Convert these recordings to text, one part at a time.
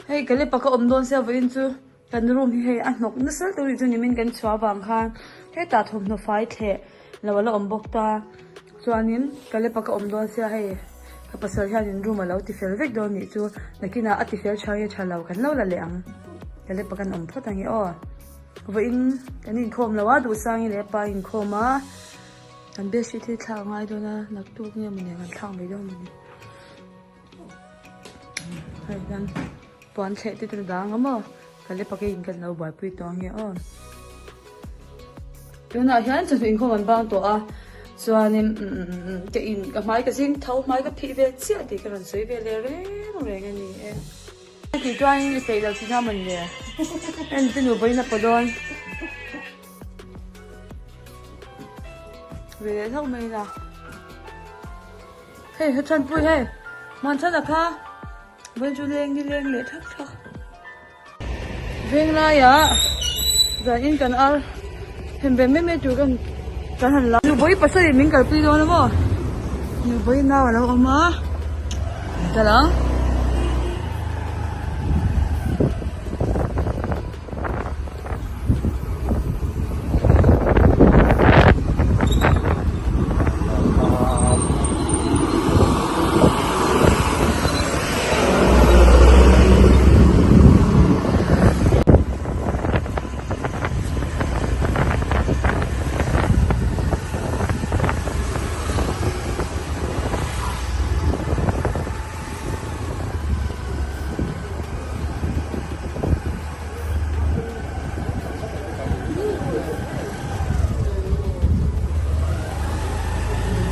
Hei ka lepa ka awm dawn sia vawiin chu kan room hi hei a hnawk nasa lutuk anih chu nimin kan chhuah avang khan hetah thawmhnaw fai thleh lo a la awm bawk ta chuanin ka lepa ka awm dawn sia hei ka pasal hianin room a lo ti fel vek dawn anih chu nakinah a ti fel tha nge tha lo kan lo la leh ang ka lepa kan awm phawt ange aw vawiin kan inkhawm lo a duhsangi leh pa inkhawm a kan bedsheet hi thlak a ngai dawn a naktuk nge mawni kan thlak mai dawn mawni. Hei hian puan thleh te chu dang a maw ka le pakei in kan lo buaipui tawh ange aw tunah hian chawhnu inkhawm an bang tawh a chuanin umm ka in ka hmai ka zing tho hmai ka phih vel chiah tih ka rawn sawi ve leh reng reng a ni e. Tih chuanin i peih loh chi kha mawn le en te nupa in a paw dawn ve leh hlauh mai ila. Hei he chanpui hei hmanchhan a kha vawiin chu leng ni leng leh thak thak veng laiah zan in kan ar hem ve mai mai tur kan kan han la nubawih pasal in min kalpui dawn a maw nubawih nau alo awm a kal ang.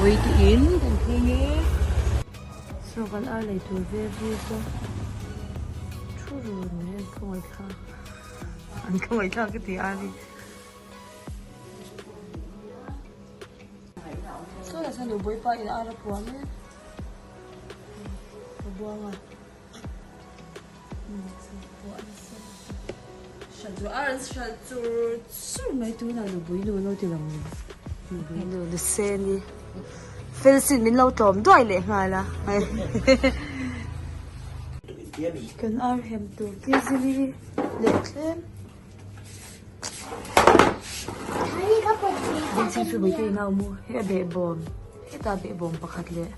Vawi te in kan thleng e saw kan ar lei tur ve bur te thu run mai an khawngaih thlak an khawngaih thlak ka ti a ni. Saw lah chuan Nubawipa in ar a puam e ka buang a. Hralh chur chur mai tunah nupui nu lo ti lang nupui nu nu seni fel sin min lo tlawm duai leh nghal a kan ar hem tur te zili leh tlem hei a behbawm hetah behbawm pakhat leh.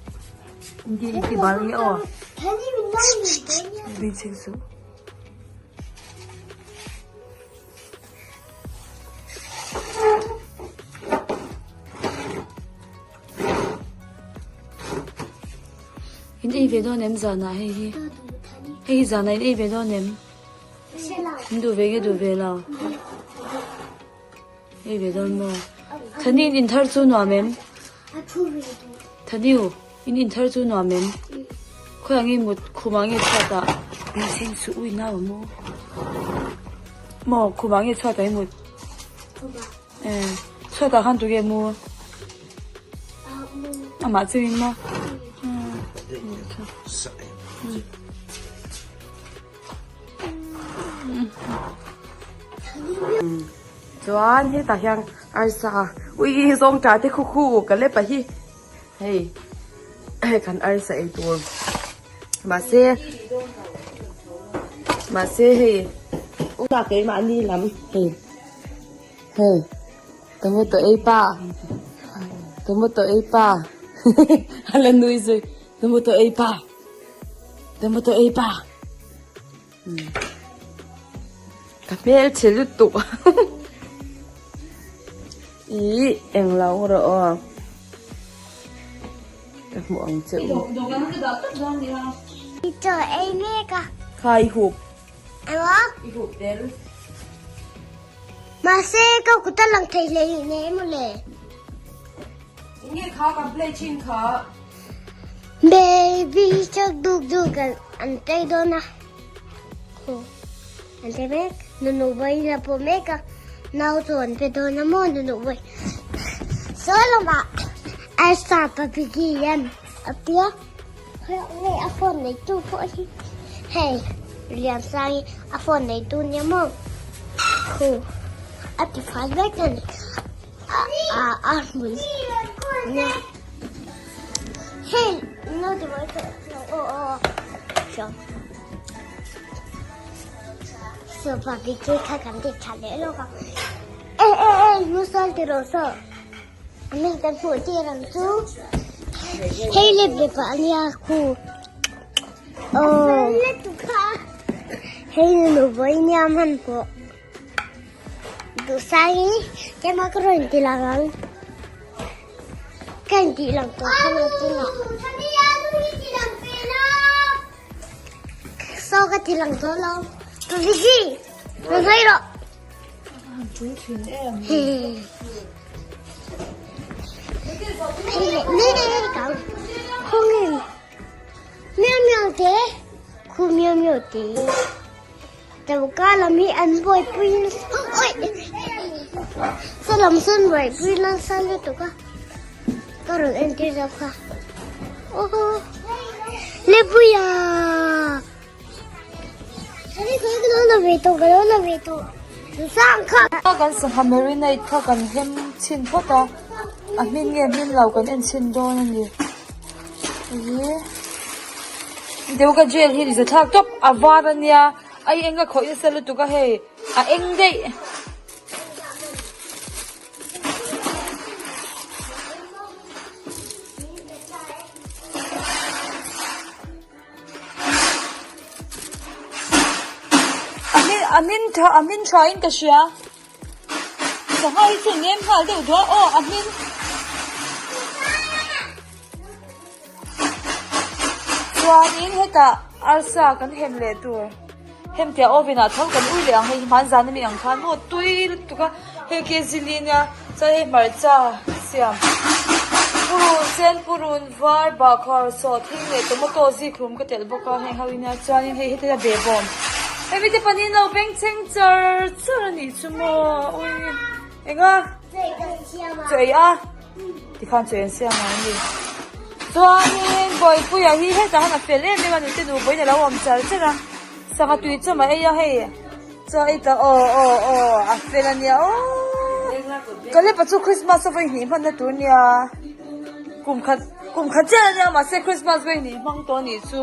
In ei ve dawn em zanah hei hi hei hi zanah in ei ve dawn em in duh ve nge duh ve lo ei ve dawn maw Thani in inthar chu nuam em Thaniu in inthar chu nuam em khawiah nge mut khumah nge chhuatah min chheng suh ui nau a maw maw khumah nge chhuatah i mut eh chhuatah khan tunge mu amah chungin maw Chuan hetah hian arsa ui zawng tah te khu khu ka lep a hi hei kan arsa ei tur mahse mahse hei keimahni lam hei hei tomato ei pa tomato ei pa a la nui zui tomato ei pa tomato ei pa. Ka hmel chhe lutuk ih englo rawh aw ka hmuh ang che u. Kha i hup. I hup tel. Mahse ka kut a lang thei hle hle mawle. Enge kha kan play thin kha. Baby shark duk duk an play dawn a. Khu an play mek. Nunu vawiin a pawh mek a. Nau chu an pe dawn a maw nunu vawiin. Saw lamah Elsa papigi hian a tia. Hei a phone neitu pawh hi hei Liansang hi a phone neitu nia maw khu a ti fai vek a ni a a hmui nia hei naute pawh hi aw aw aw. So barbecue kha kan ti tha leh lawk a. E e e musal ti rawh saw. Mi kan hmuh tir ang chu. Hei le mipa a nia khu. Aw. Hei nu vawi nia hman pawh. Duhsai tlema ka rawn ti lang ang. Ka intih lang tawh kha lo chungah. Saw ka ti lang tawh lo. Vicky, rawn hawi rawh. Hei leh mek ang. Khawngin miau miau te, khu miau miau te. Choka lam hi an buaipui nasa awih saw lam sawn buaipui nasa lutuk a ka rawn entir zauh kha aw Lepuia ka lo la ve tawh ka lo la ve tawh sang kha. Kan sangha marinate kha kan hem chhin phawt a a hmin nge hmin lo kan en chhin dawn a ni. Deuh ka jail hi ni thlak tawp a var a nia a eng a khawih nasa lutuk a hei a eng daih. A hmin tha a hmin tha in ka hria. Sangha hi chu nem nghal deuh duah aw a hmin. Chuanin hetah arsa kan hem leh tur hem tia oven ah tho kan ui leh ang hei hmanzan ami ang khan maw tui lutuk a hei ke zili nia chuan hei hmarcha siam purun sen purun var bahkhar sawhthing leh tomato zikhlum ka telh bawk a heng ho in nia chuanin hei heti a behbawm hemi te pahnih an lo beng cheng char char a nih chu maw ui enga chaw ei a. Tikhan chu eng siam ang ni. Chuanin Bawipuia hi hetah hian a fel em em a nute nupuiin a lo awm char char a. Sangha tui chawm a ei a hei. Chaw ei ta aw aw aw a fel a nia aw. Kalepa chu Christmas a vawi hnih hmanna tur nia. Kum khat kum khat chiah a nia mahse Christmas vawi hnih hmang tawh a nih chu.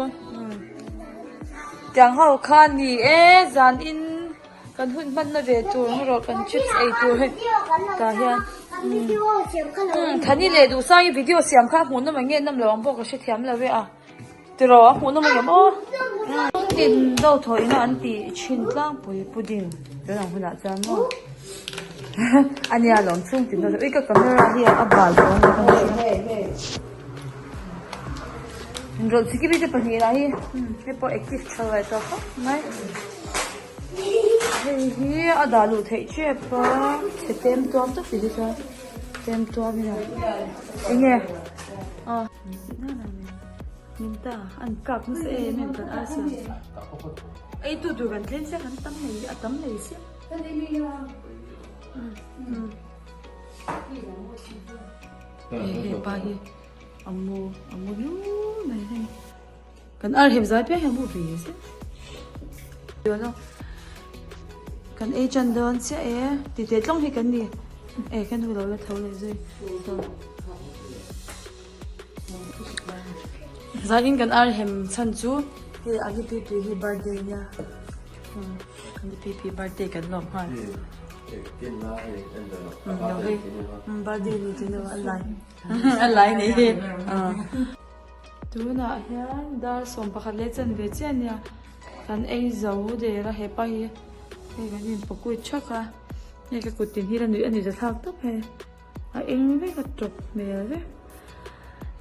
Tiang ho kha ni e zanin. Kan hun hmanna ve tur erawh kan chips ei tur hei tah hian umm Thani leh Duhsangi video siam kha a hmuh nawm ang nge nawm lo ang pawh ka hrethiam lo ve a tiraw a hmuh nawm ang em aw tin do thaw ina an tih thin tlangpui pudding tun ang hunah chuan maw ania lawm chhung tin do ui ka camera hi a bal dawn ka hria inrawlh chi ki te pahnih lah hi hei pawh active tha ve tawh khawp mai. Hei hi a dah luh theih tep a chhe tem tuam tawp tih hi chuan tem tuam in a enge a min ta an kak nasa em em kan arsa ei tu tur kan tlem sia kan tam mai a tam mai sia hei hepa hi a mu a mu hlur mai hei. Kan ar hem zai piang hian mu ve zeuh dawn a kan ei tan dawn chiah e ti teh tlawng hi kan ni e ka nu lo la tho leh zui zanin kan ar hem chhan chu hei a ni pi pi hi birthday nia a ni pi pi birthday kan lawm nghal birthday ni chu a lai a lai nei hi. Tunah hian dar 11 leh chanve chiah ania kan ei zo der a hepa hi hei kan in pakui thak a hei ka kut tin hi la nuih a nuih za thlak tawp hei a eng vek a tawp hmel vek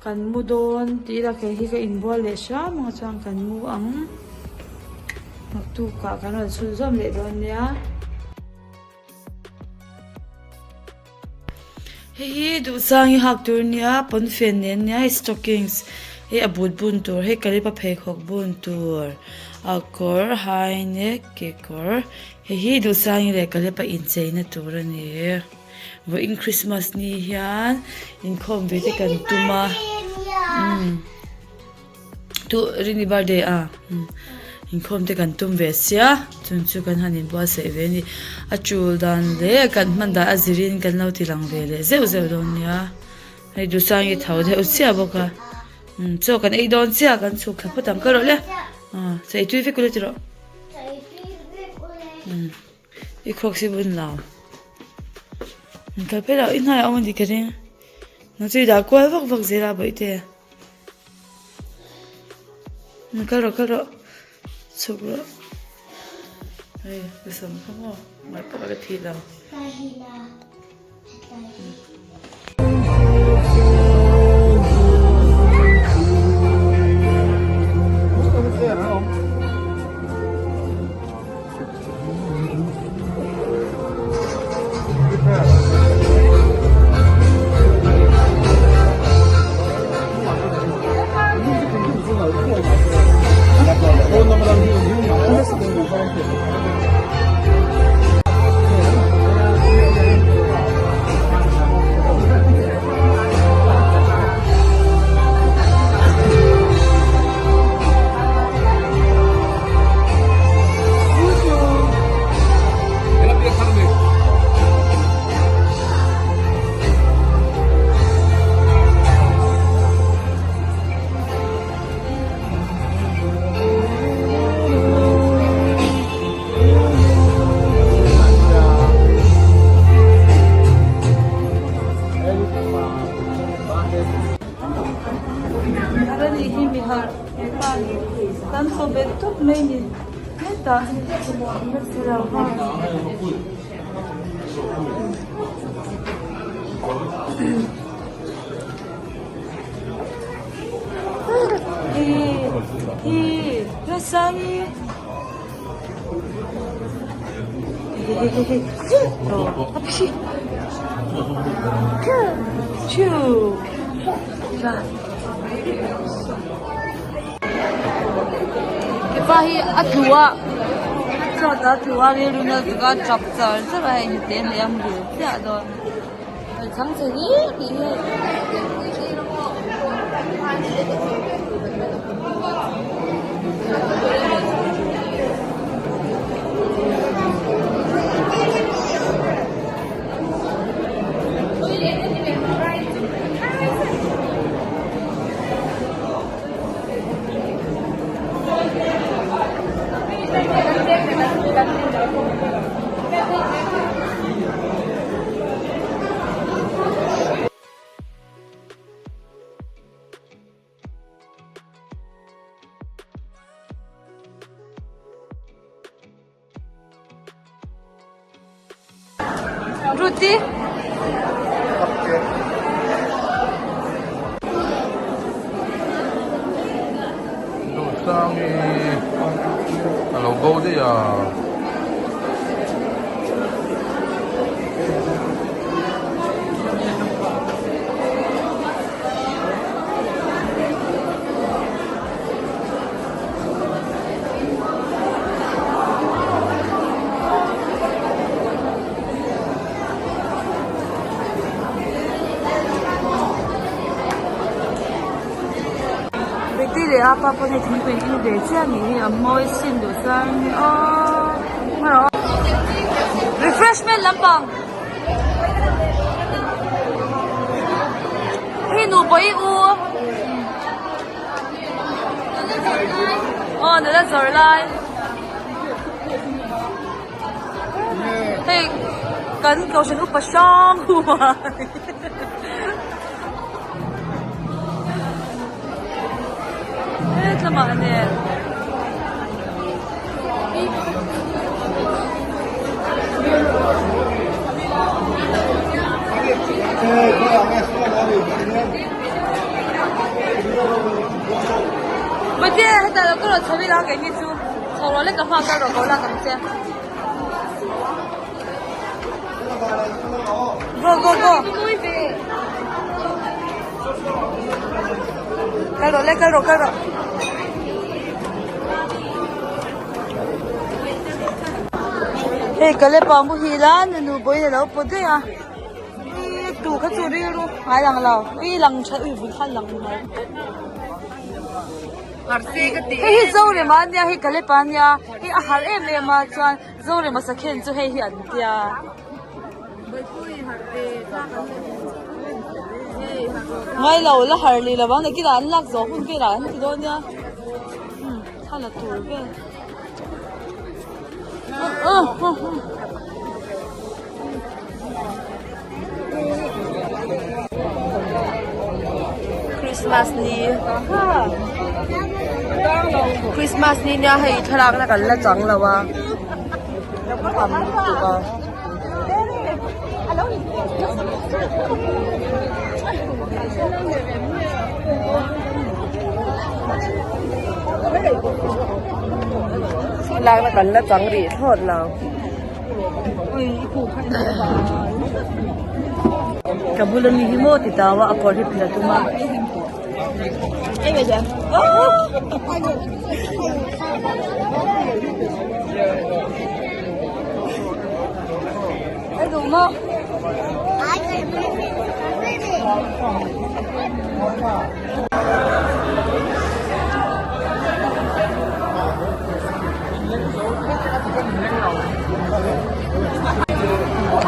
kan mu dawn tih ila kei hi ka inbual leh hram ang chuan kan mu ang naktukah kan rawn chhunzawm leh dawn nia. Hei hi duhsang i hak tur ania pawnfen nen ania hei stockings hei a but bun tur hei kalipa pheikhawk bun tur a kawr high neck kekawr hei hi duhsang i leh kalipa incheina tur a ni vawiin christmas ni hian inkhawm ve te kan tum a umm. Tu Rini birthday a inkhawm te kan tum ve sia chun chu kan han inbuatsaih ve a ni a tul dan leh kan hman dan a zirin kan lo ti lang ve leh zeuh zeuh dawn nia hei Duhsangi tho deuh chiah bawk a chaw kan ei dawn chiah kan chhuk thla phawt ang ka rawh le chaw ei tui vek ule ti rawh. I crocs hi bun lo. Kal phei lo i hnaiah a awm a ni ka ring. Nang chu i dah kual vak vak zel a bawihte. Kal rawh kal rawh chhuk rawh. Hei ka sam kha maw ngai pawh ka la thi lo. Hepa hi a tlu a chhuat a tlu a rilru na taka tap char char a hei hnute a nei a muhil chiah dawn. Ruti. Duhsangi a lo bo daih a. Betty leh a pa pawh hei thingpui an in ve chiah a nih hi a mawi sin duh chuan aww refreshment lampang hei nupa i u. Aw nula zawrh lai hei kan kohhran upa hrang huai hetlamah nen. Mate heta lo ka rawn chho ila keini chu chho rawh lek ka hma kal rawh ko lak ang che. Go go go. Kal rawh le kal rawh kal rawh. Hei ka le pa muhil a nunu bawiin a lo pawt daih a. Ih tu kha chu rilru ngai lang lo ih lang tha ui vun khan lang mai. Hei hi Zorema ania hei Kalepa ania hei a harh em em a chuan Zorema sakhen chu hei hi an tia. Ngai lo la harh lih lovang nakinah an lak zawh hun velah an ti dawn nia. Thla la tur vel. Christmas ni Christmas ni nia hei thlalak na kan la chang lo a tam lutuk a. Thlalak na kan la chang rih thlawt lo. Ka bul ami hi maw ti tau a a kawr hi phel a tum a.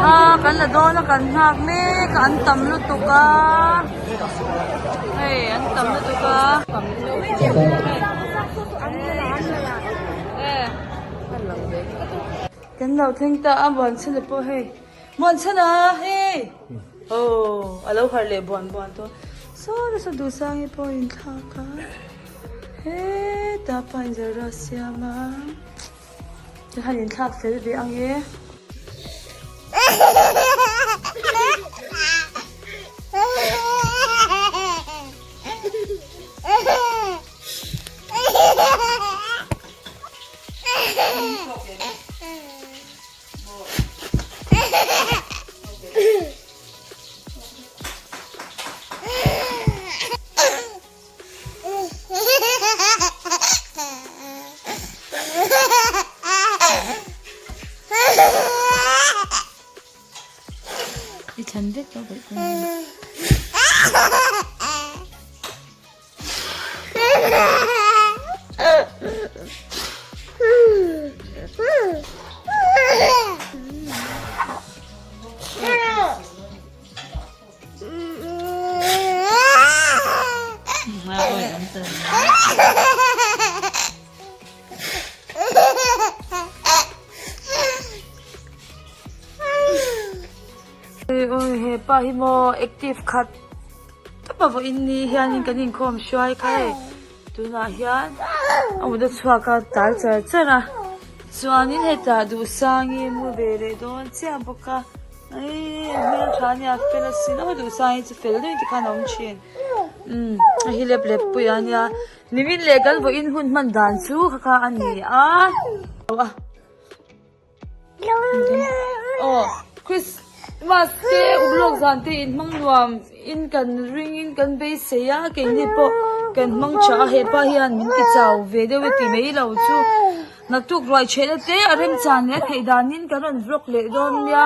A kan la dawn a kan nghak mek a an tam lutuk a hei an tam lutuk a kan lo thleng ta a Muanchhana pawh hei Muanchhana hei aw a lo harh leh buan buan tawh saw nasa duhsangi pawh a inthlak a hetah pawh inzawrh a siam a. Tikhan inthlak fel ve ang e. I thlan vek tawh bawih pawh ni. He pa hi maw active khat tawp a vawiin ni hianin kan inkhawm hruai kha hei tunah hian a mut a chhuak a tal char char a chuanin hetah duhsangi mu ve leh dawn chiah bawk a. Eii a hmel tha ania fel asin aw duhsang hi chu fel deuhin tikhan a awm thin umm a hi lep lep pui a nia nimin leh kan vawiin hun hman dan chu kha kha a ni a aw Christmas te ublawk zan te in hmang nuam in kan ring in kan beisei a keini pawh kan hmang tha a hepa hian min ti chau ve deuh e ti mai lo chu. Naktuk ruai chhehna te a remchan leh a theih danin kan rawn vlog leh dawn nia.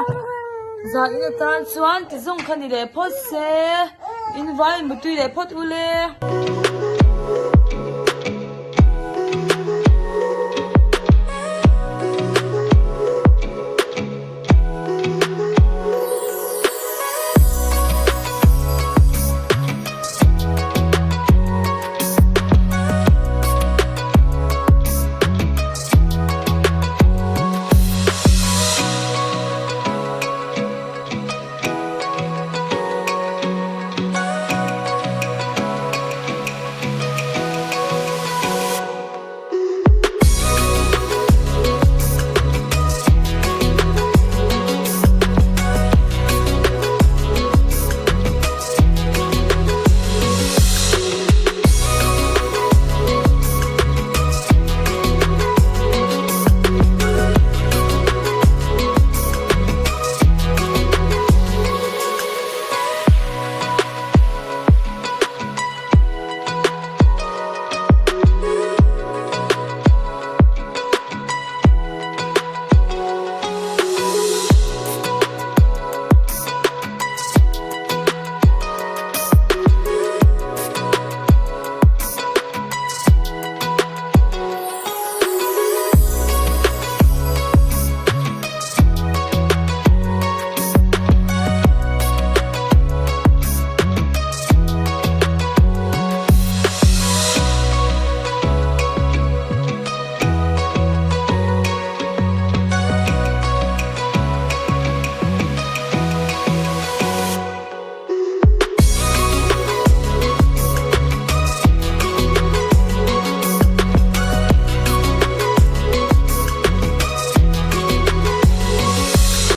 Zanin atan chuan ti zawng kha ni leh phawt se, in vai mutui leh phawt ule.